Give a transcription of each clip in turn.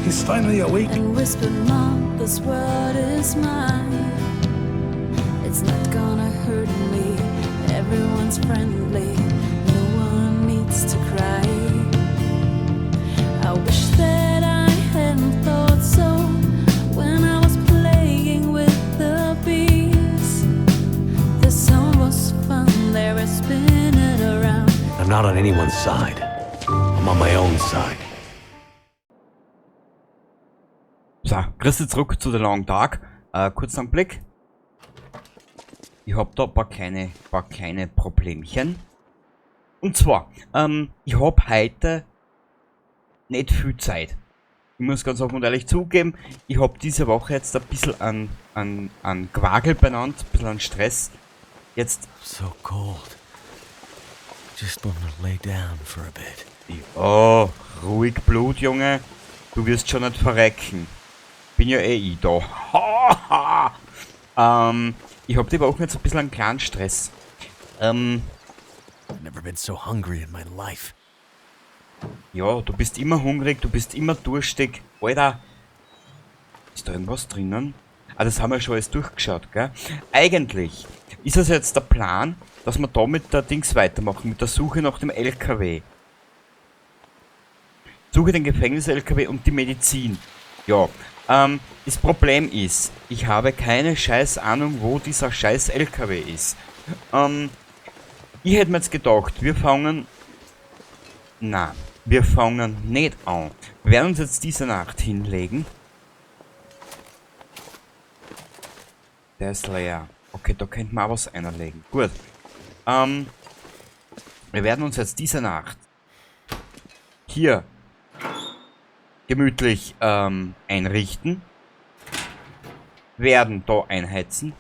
He's finally awake. And whispered, Mom, this world is mine. It's not gonna hurt me. Everyone's friendly. No one needs to cry. I wish that I hadn't thought so when I was playing with the bees. The sun was fun, they were spinning around. I'm not on anyone's side. I'm on my own side. So, grüß dich zurück zu The Long Dark. Kurzer Blick. Ich hab da ein paar kleine Problemchen. Und zwar, ich hab heute nicht viel Zeit. Ich muss ganz offen und ehrlich zugeben, ich hab diese Woche jetzt ein bisschen an Quagel benannt, ein bisschen an Stress. Jetzt. So cold. Just want to lay down for a bit. Ja, ruhig Blut, Junge. Du wirst schon nicht verrecken. Bin ja eh ich da. Ich hab die Woche jetzt ein bisschen einen kleinen Stress. I've never been so hungry in my life. Ja, du bist immer hungrig, du bist immer durstig. Alter, ist da irgendwas drinnen? Ah, das haben wir schon alles durchgeschaut, gell? Eigentlich ist es jetzt der Plan, dass wir da mit der Dings weitermachen, mit der Suche nach dem LKW. Suche den Gefängnis-LKW und die Medizin. Ja, das Problem ist, ich habe keine scheiß Ahnung, wo dieser scheiß LKW ist. Ich hätte mir jetzt gedacht, wir fangen... Na, wir fangen nicht an. Wir werden uns jetzt diese Nacht hinlegen. Der ist leer. Okay, da könnte man auch was einlegen. Gut. Wir werden uns jetzt diese Nacht hier gemütlich einrichten. Werden da einheizen,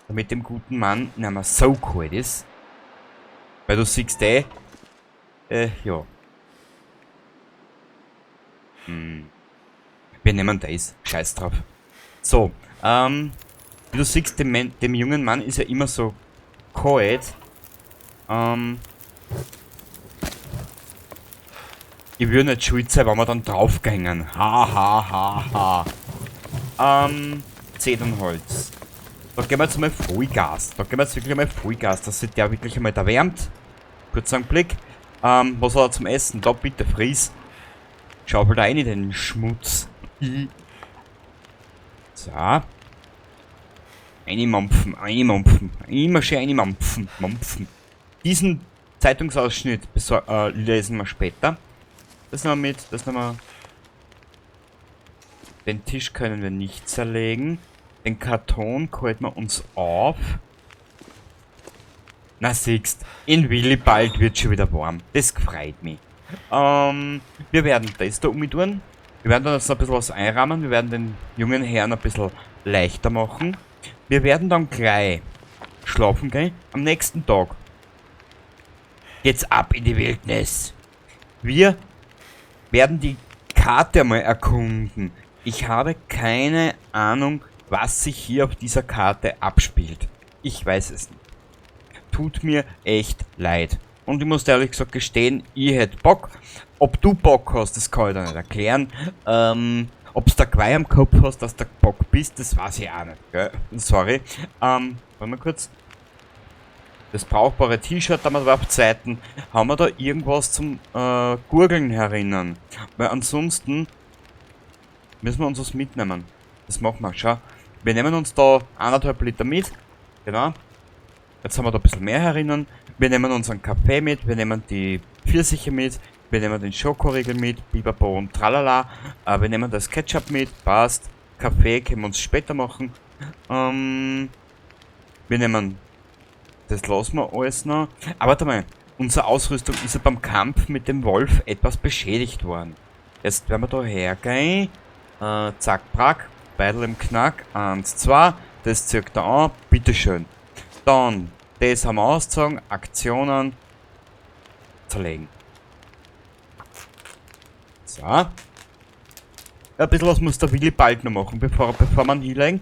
damit dem guten Mann nicht mehr so kalt ist. Weil du siehst ja. Wir nehmen das. Scheiß drauf. So, wie du siehst, dem jungen Mann ist ja immer so kalt. Ich würde nicht schuld sein, wenn wir dann draufgängen. Ha, ha, ha, ha. Zedernholz. Da geben wir jetzt mal Vollgas. Da geben wir jetzt wirklich einmal Vollgas, dass sich der wirklich einmal erwärmt. Kurz einen Blick. Was hat er zum Essen? Da bitte fries. Schaufel da rein in den Schmutz. So. Einmampfen, einmampfen. Immer schön einmampfen, mampfen. Diesen Zeitungsausschnitt lesen wir später. Das nehmen wir mit, das nehmen wir. Den Tisch können wir nicht zerlegen. Den Karton halten wir uns auf. Na siehst, in Willibald wird schon wieder warm. Das freut mich. Wir werden das da umtun. Wir werden dann jetzt noch ein bisschen was einrahmen. Wir werden den jungen Herrn ein bisschen leichter machen. Wir werden dann gleich schlafen gehen. Am nächsten Tag geht's ab in die Wildnis. Wir werden die Karte einmal erkunden. Ich habe keine Ahnung, was sich hier auf dieser Karte abspielt. Ich weiß es nicht. Tut mir echt leid. Und ich muss ehrlich gesagt gestehen, ich hätte Bock. Ob du Bock hast, das kann ich dir nicht erklären. Ob's da Quai am Kopf hast, dass du Bock bist, das weiß ich auch nicht. Gell? Sorry. Warte mal kurz. Das brauchbare T-Shirt haben wir auf Zeiten. Haben wir da irgendwas zum Gurgeln herinnen? Weil ansonsten müssen wir uns was mitnehmen. Das machen wir, schau. Wir nehmen uns da anderthalb Liter mit. Genau. Jetzt haben wir da ein bisschen mehr herinnen. Wir nehmen unseren Kaffee mit, wir nehmen die Pfirsiche mit, wir nehmen den Schokoriegel mit, Biberbo und tralala. Wir nehmen das Ketchup mit, passt. Kaffee können wir uns später machen. Wir nehmen... Das lassen wir alles noch. Aber warte mal, unsere Ausrüstung ist ja beim Kampf mit dem Wolf etwas beschädigt worden. Jetzt werden wir da hergehen. Zack, brack. Beidel im Knack. 1, 2. Das zirkt er an. Bitteschön. Dann, das haben wir ausgezogen. Aktionen. Zerlegen. So. Ja, ein bisschen was muss der Willi bald noch machen, bevor wir ihn hinlegen.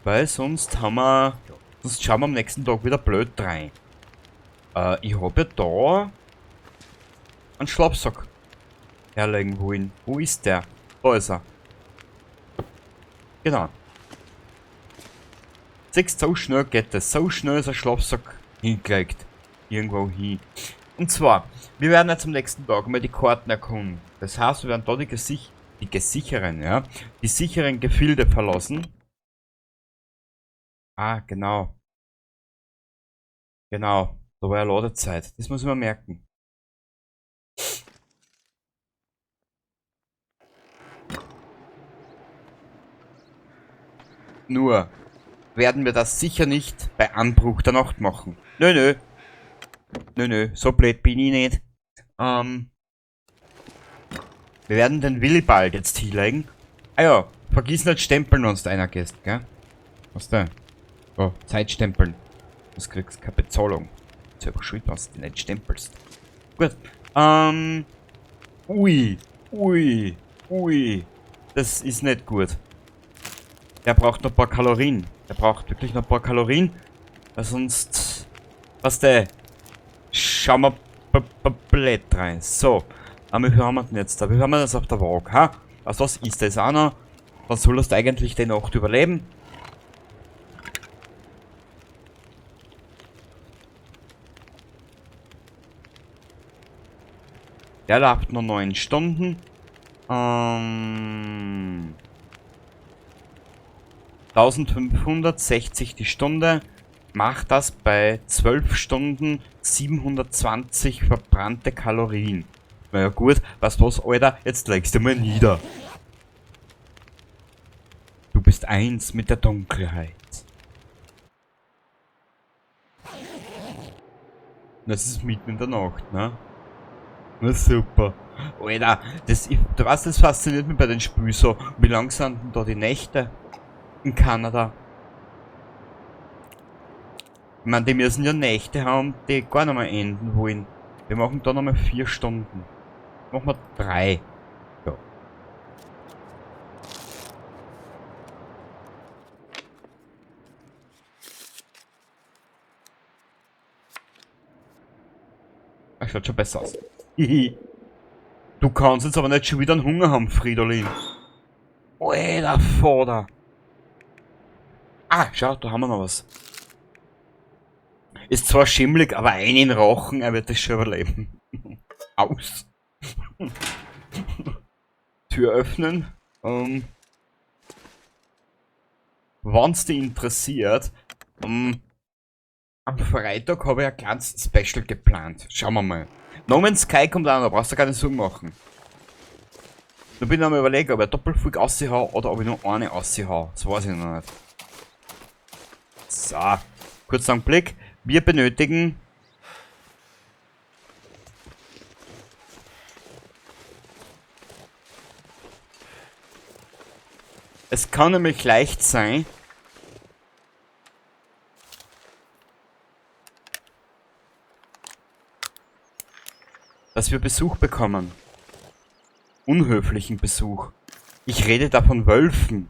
Weil sonst haben wir... Sonst schauen wir am nächsten Tag wieder blöd rein. Ich hab ja da einen Schlafsack herlegen wollen. Wo ist der? Da ist er. Genau. Siehst, so schnell geht das. So schnell ist ein Schlafsack hingelegt. Irgendwo hin. Und zwar, wir werden jetzt am nächsten Tag mal die Karten erkunden. Das heißt, wir werden da die sicheren Gefilde verlassen. Ah, genau. Genau, da war ja Ladezeit. Das muss ich mir merken. Nur werden wir das sicher nicht bei Anbruch der Nacht machen. Nö, nö. Nö, nö, so blöd bin ich nicht. Wir werden den Willibald jetzt hinlegen. Ah ja, vergiss nicht stempeln, wenn du einer gehst, gell? Was da? Oh, Zeitstempeln. Das kriegst keine Bezahlung. Selber schuld, wenn du die nicht stempelst. Gut. Ui. Ui. Ui. Das ist nicht gut. Der braucht noch ein paar Kalorien. Der braucht wirklich noch ein paar Kalorien. Weil sonst... Was der? Schauen wir blöd rein. So. Wie viel haben wir denn jetzt da? Wie viel haben wir das auf der Waage? Ha? Also was ist das auch noch? Dann soll das eigentlich die Nacht überleben. Der läuft noch 9 Stunden. 1560 die Stunde. Macht das bei 12 Stunden 720 verbrannte Kalorien. Na ja gut, weißt du was, Alter? Jetzt legst du mal nieder. Du bist eins mit der Dunkelheit. Das ist mitten in der Nacht, ne? Na super. Alter, du weißt, das fasziniert mich bei den Spielen so. Wie lang sind denn da die Nächte in Kanada? Ich meine, die müssen ja Nächte haben, die gar nicht mehr enden wollen. Wir machen da nochmal 4 Stunden. Machen wir 3. Ja. Das schaut schon besser aus. Hihi. Du kannst jetzt aber nicht schon wieder einen Hunger haben, Fridolin. Alter Vater. Ah, schau, da haben wir noch was. Ist zwar schimmelig, aber einen Rochen, er wird das schon überleben. Aus. Tür öffnen. Wenn's dich interessiert, am Freitag habe ich ein kleines Special geplant. Schauen wir mal. No Man's Sky kommt auch noch, da brauchst du keine Sorgen machen. Da bin ich am Überlegen, ob ich eine Doppelfolge raushau oder ob ich nur eine raushau. Das weiß ich noch nicht. So, kurzer Blick. Wir benötigen Es kann nämlich leicht sein, dass wir Besuch bekommen. Unhöflichen Besuch. Ich rede da von Wölfen.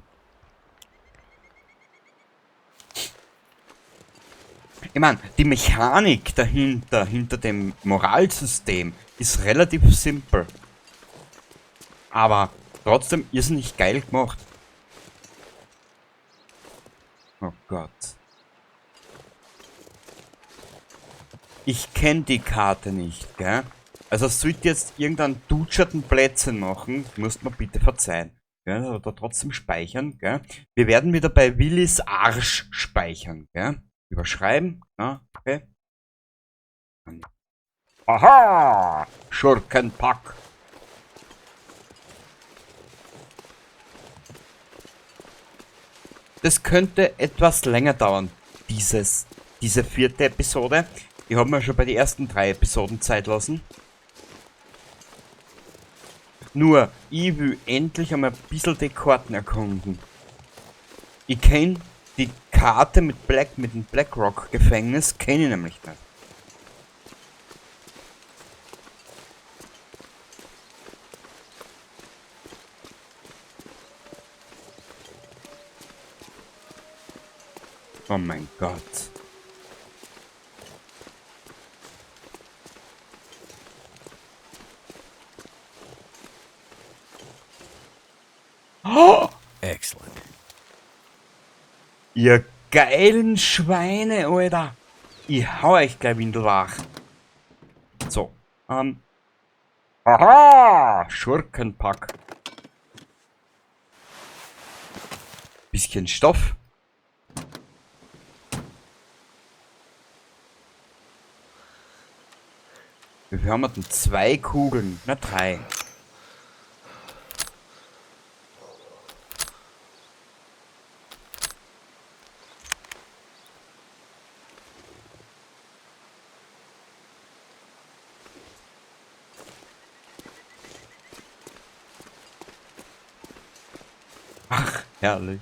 Ich mein, die Mechanik dahinter, hinter dem Moralsystem, ist relativ simpel. Aber trotzdem irrsinnig geil gemacht. Oh Gott. Ich kenn die Karte nicht, gell? Also sollte jetzt irgendeinen dutscherten Plätzchen machen, musst mir bitte verzeihen. Gell? Also da trotzdem speichern, gell? Wir werden wieder bei Willis Arsch speichern, gell? Überschreiben, ja, okay. Aha! Schurkenpack! Das könnte etwas länger dauern, diese 4. Episode. Ich hab mir schon bei den ersten 3 Episoden Zeit lassen. Nur, ich will endlich einmal ein bisschen die Karten erkunden. Ich kenn die Karte mit dem Blackrock Gefängnis, kenn ich nämlich nicht. Oh mein Gott. Oh! Excellent. Ihr geilen Schweine, Alter. Ich hau euch gleich windelwach. So. Aha! Schurkenpack. Bisschen Stoff. Wie viel haben wir denn? 2 Kugeln. Na, 3. Ach, herrlich.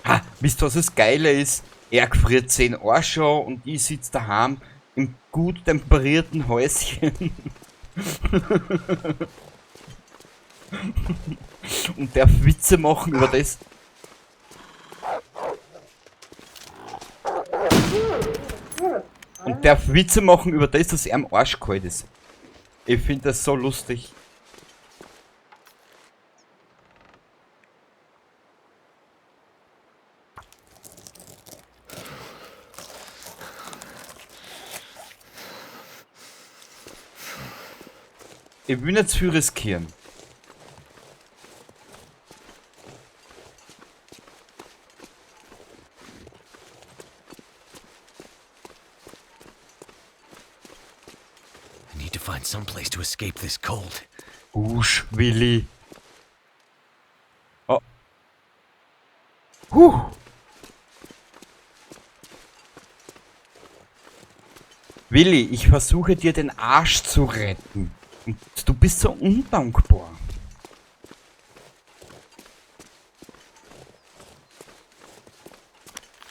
Ha, wisst ihr, was das Geile ist? Er gefriert 10 Uhr schon und ich sitz daheim im gut temperierten Häuschen. Und darf Witze machen über das. Und darf Witze machen über das, dass er am Arsch kalt ist. Ich find das so lustig. Ich will nicht zu viel riskieren. I need to find some place to escape this cold. Gusch, Willi. Oh. Huh. Willi, ich versuche dir den Arsch zu retten. Und du bist so undankbar.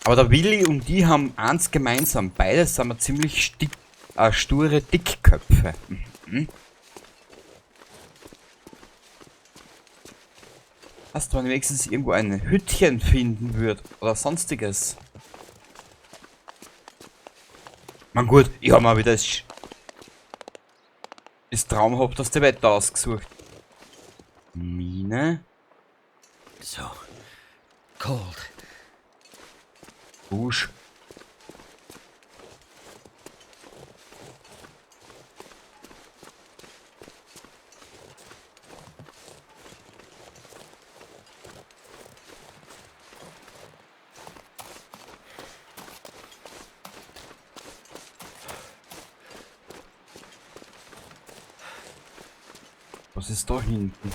Aber der Willi und die haben eins gemeinsam. Beide sind wir ziemlich sture Dickköpfe. Hast du, wenn ich wenigstens irgendwo ein Hüttchen finden würd oder sonstiges? Man gut, ich hab mal wieder das ist traumhafteste Wetter ausgesucht. Mine. So cold. Busch. Was ist da hinten?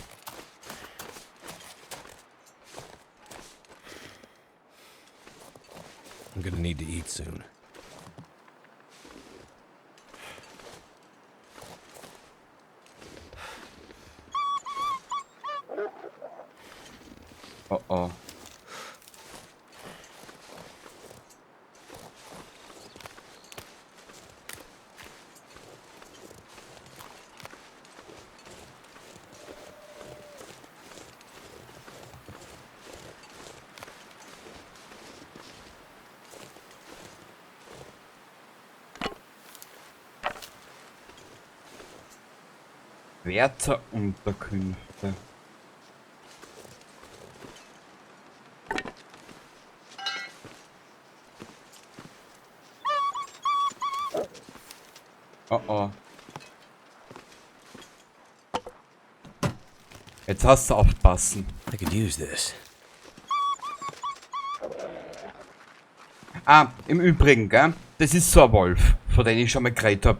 I'm going to need to eat soon. Oh oh. Wärterunterkünfte. Oh oh. Jetzt hast du aufpassen. I could use this. Ah, im Übrigen, gell? Das ist so ein Wolf, von dem ich schon mal geredet hab.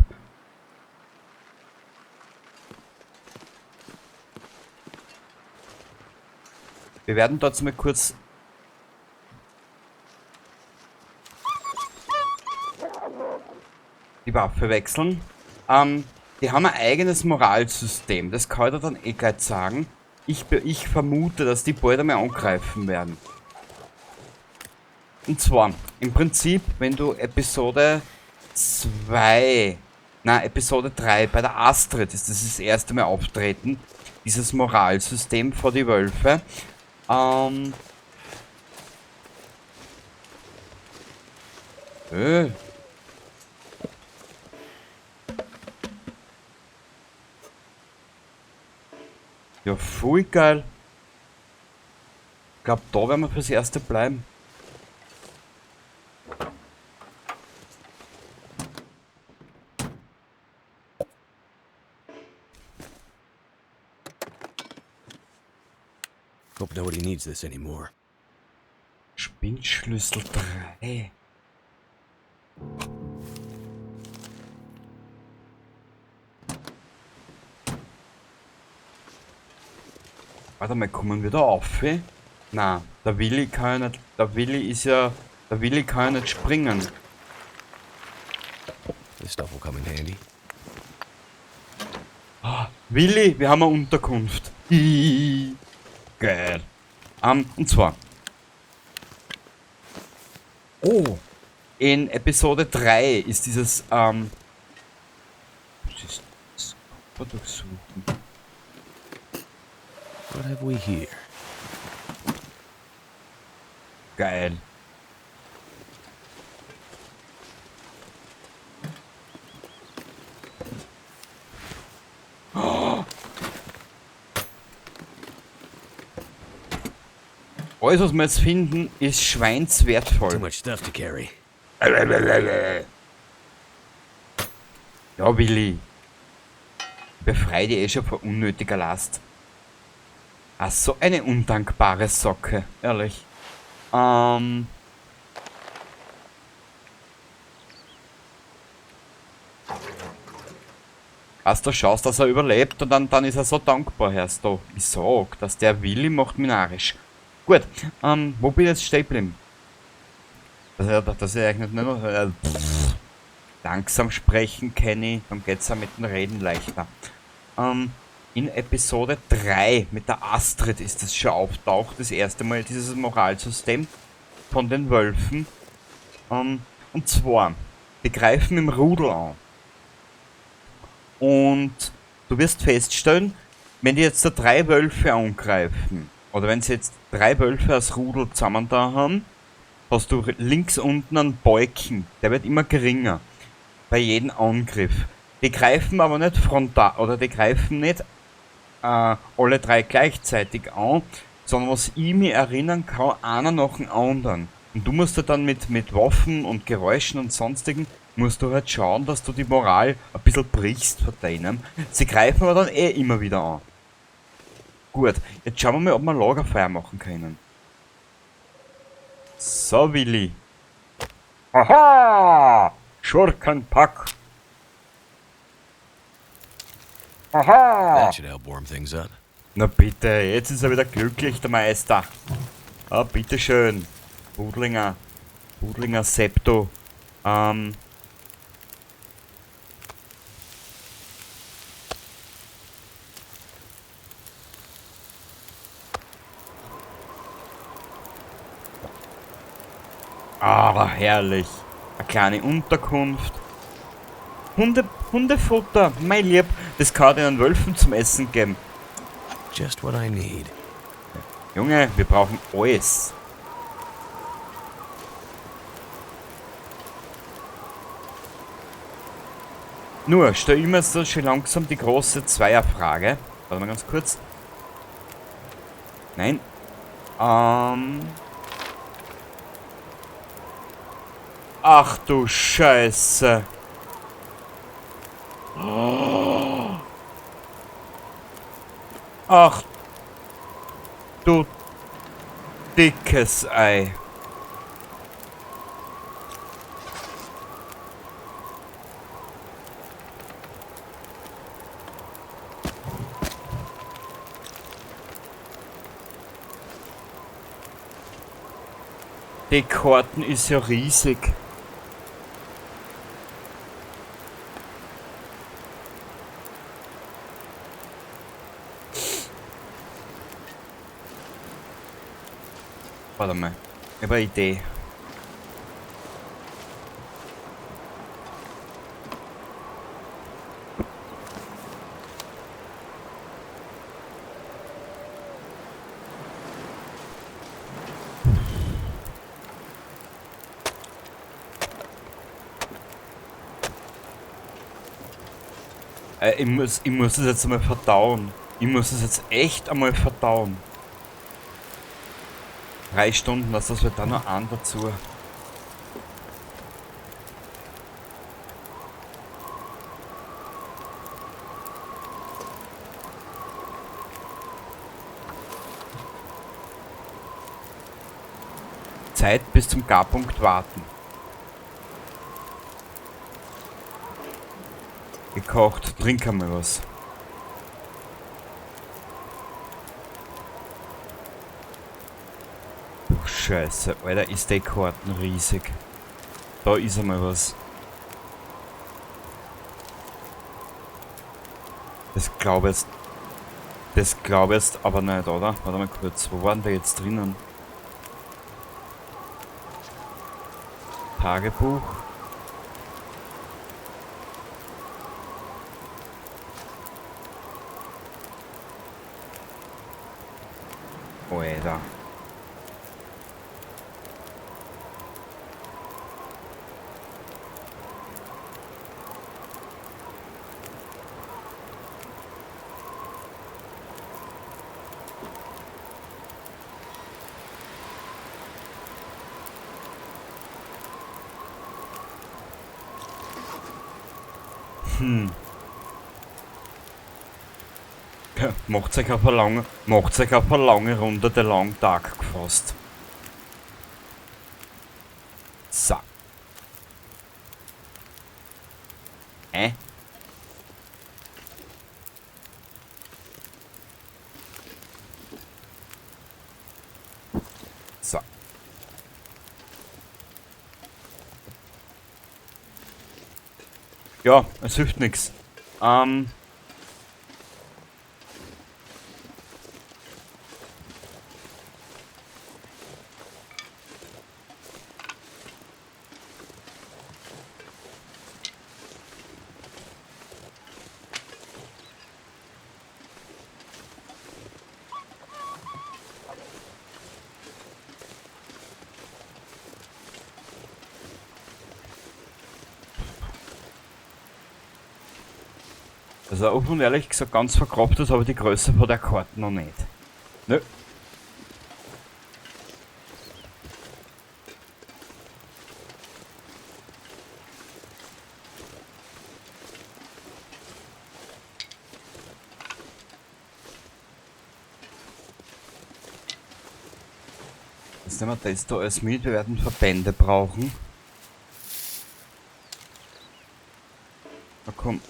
Wir werden dort mal kurz die Waffe wechseln. Die haben ein eigenes Moralsystem. Das kann ich dir dann eh gleich sagen. Ich vermute, dass die bald einmal angreifen werden. Und zwar, im Prinzip, wenn du Episode 2, na, Episode 3 bei der Astrid ist das, das erste Mal auftreten, dieses Moralsystem vor die Wölfe. Ja, voll geil. Ich glaub, da werden wir fürs Erste bleiben. Hope nobody needs this anymore. Spindschlüssel 3. Warte mal, kommen wir da auf? Na, der Willi kann ja nicht. Der Willi ist ja. Der Willi kann ja nicht springen. This stuff will come in handy. Ah, Willi, wir haben eine Unterkunft. Geil. Und zwar. Oh, in Episode 3 ist dieses, was ist das? Kopper durchsuchen. What have we here? Geil. Oh. Alles, was wir jetzt finden, ist schweinswertvoll. Too much stuff to carry. Ja, Willi. Befrei dich eh schon vor unnötiger Last. Ach, so eine undankbare Socke, ehrlich. Hast du schaust, dass er überlebt und dann ist er so dankbar, hörst du. Ich sag, dass der Willi macht mich narrisch. Gut, wo bin ich jetzt stehen geblieben? Das ist eigentlich nicht nur, langsam sprechen, Kenny, dann geht's ja mit dem Reden leichter. In Episode 3 mit der Astrid ist das schon auftaucht, das erste Mal dieses Moralsystem von den Wölfen. Und zwar, die greifen im Rudel an. Und du wirst feststellen, wenn die jetzt da 3 Wölfe angreifen, oder wenn sie jetzt 3 Wölfe als Rudel zusammen da haben, hast du links unten einen Balken, der wird immer geringer bei jedem Angriff. Die greifen aber nicht frontal, oder die greifen nicht alle 3 gleichzeitig an, sondern was ich mich erinnern kann, einer nach dem anderen. Und du musst da dann mit Waffen und Geräuschen und sonstigen, musst du halt schauen, dass du die Moral ein bisschen brichst von denen. Sie greifen aber dann eh immer wieder an. Gut, jetzt schauen wir mal, ob wir Lagerfeuer machen können. So, Willi. Aha! Schurkenpack! Aha! That should help warm things up. Na bitte, jetzt ist er wieder glücklich, der Meister. Ah, bitteschön. Budlinger. Budlinger Septo. Ah, herrlich. Eine kleine Unterkunft. Hundefutter, mein Lieb, das kann den Wölfen zum Essen geben. Just what I need. Junge, wir brauchen alles. Nur, stell immer so schön langsam die große Zweierfrage. Warte mal ganz kurz. Nein. Ach du Scheiße. Oh. Ach du dickes Ei. Die Karten ist ja riesig. Warte mal, ich hab eine Idee. Ich muss das jetzt einmal verdauen. Ich muss das jetzt echt einmal verdauen. 3 Stunden, lass das wird da noch an dazu. Zeit bis zum Garpunkt warten. Gekocht, trink einmal was. Du Scheiße, Alter, ist die Karten riesig. Da ist einmal was. Das glaube ich jetzt. Das glaube ich jetzt aber nicht, oder? Warte mal kurz, wo waren wir jetzt drinnen? Tagebuch. Alter. Macht euch auf eine lange Runde der Long Dark gefasst. So. So. Ja, es hilft nichts. Also offen und ehrlich gesagt, ganz verkropft ist, aber die Größe von der Karte noch nicht. Nö. Jetzt nehmen wir das da alles mit, wir werden Verbände brauchen. Na komm.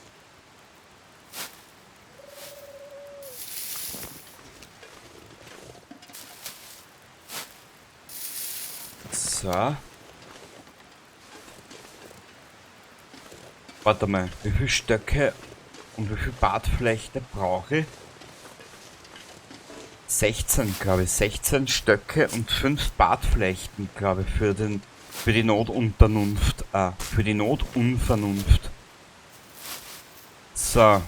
So. Warte mal, wie viele Stöcke und wie viel Bartflechte brauche ich? 16, glaube ich. 16 Stöcke und 5 Bartflechten, glaube ich, für die Notunterkunft. Für die Notunvernunft. So.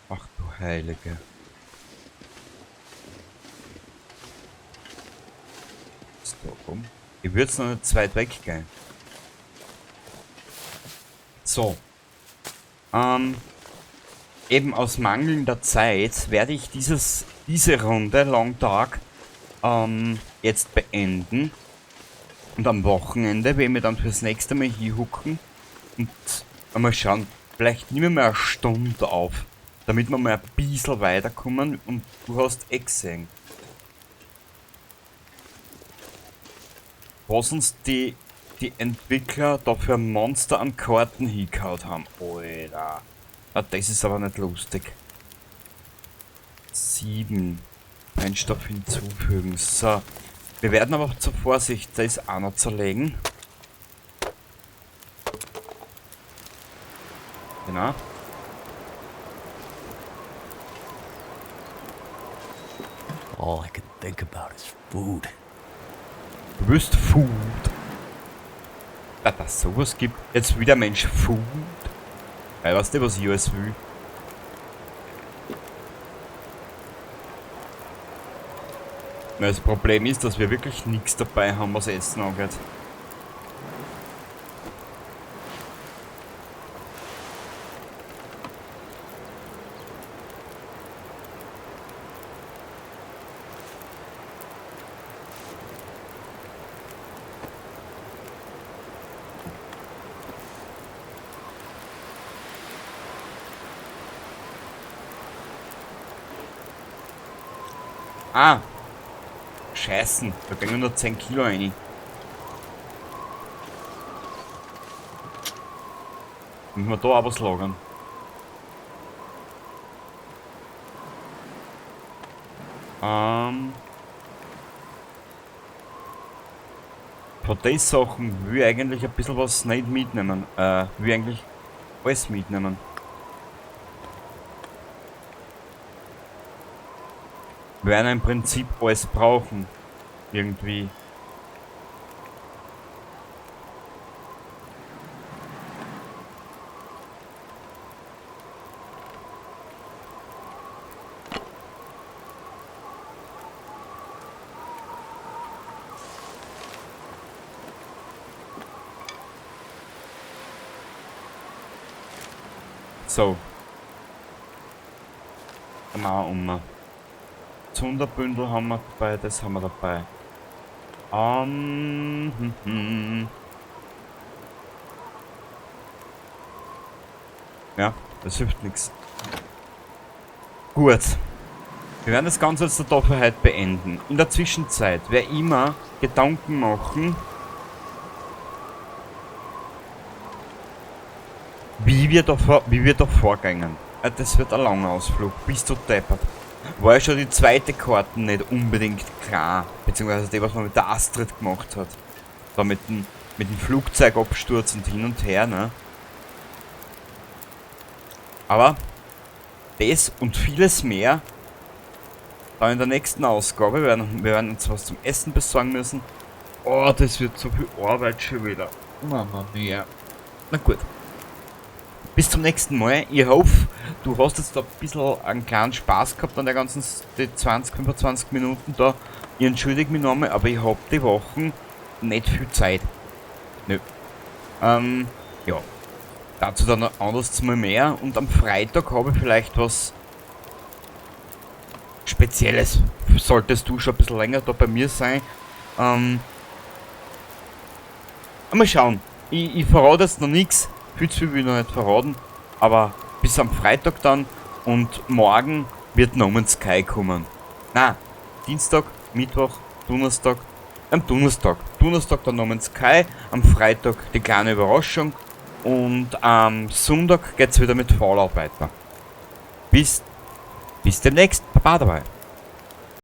Ach du Heilige. Ich würde es noch nicht zu weit weggehen. So. Eben aus mangelnder Zeit werde ich diese Runde Long Dark jetzt beenden. Und am Wochenende werden wir dann fürs nächste Mal hier hucken und einmal schauen, vielleicht nehmen wir mal eine Stunde auf, damit wir mal ein bisschen weiterkommen. Und du hast eh gesehen, was uns die Entwickler da für ein Monster an Karten hingehauen haben. Alter. Ah, das ist aber nicht lustig. 7. Brennstoff hinzufügen. So. Wir werden aber zur Vorsicht das auch noch zerlegen. Genau. All I can think about is food. Du willst Food. Da das sowas gibt. Jetzt wieder Mensch Food. Weil weißt du, was ich alles will? Na, das Problem ist, dass wir wirklich nichts dabei haben, was Essen angeht. Ah! Scheißen, da gehen nur 10 Kilo rein. Müssen wir da auch was lagern? Von den Sachen will ich eigentlich ein bisschen was nicht mitnehmen. Will ich eigentlich alles mitnehmen. Wir werden im Prinzip alles brauchen. Irgendwie. So. Dann machen wir um. Zunderbündel haben wir dabei, das haben wir dabei. Ja, das hilft nix. Gut. Wir werden das Ganze jetzt da für heute beenden. In der Zwischenzeit werde ich immer Gedanken machen, wie wir da vorgängen. Das wird ein langer Ausflug, bist du deppert. War ja schon die zweite Karte nicht unbedingt klar, beziehungsweise die, was man mit der Astrid gemacht hat. Da mit dem Flugzeugabsturz und hin und her, ne? Aber das und vieles mehr dann in der nächsten Ausgabe. Wir werden uns was zum Essen besorgen müssen. Oh, das wird so viel Arbeit schon wieder. Mama mia. Na gut. Bis zum nächsten Mal. Ich hoffe, du hast jetzt da ein bisschen einen kleinen Spaß gehabt an der ganzen die 20, 25 Minuten da. Ich entschuldige mich nochmal, aber ich hab die Wochen nicht viel Zeit. Nö. Ja. Dazu dann noch anders mal mehr. Und am Freitag habe ich vielleicht was Spezielles. Solltest du schon ein bisschen länger da bei mir sein. Mal schauen. Ich verrate jetzt noch nichts. Viel zu viel will ich noch nicht verraten, aber bis am Freitag dann und morgen wird No Man's Sky kommen. Na, Dienstag, Mittwoch, Donnerstag, am Donnerstag. Donnerstag dann No Man's Sky, am Freitag die kleine Überraschung und am Sonntag geht's wieder mit Fallout weiter. Bis demnächst, Baba dabei.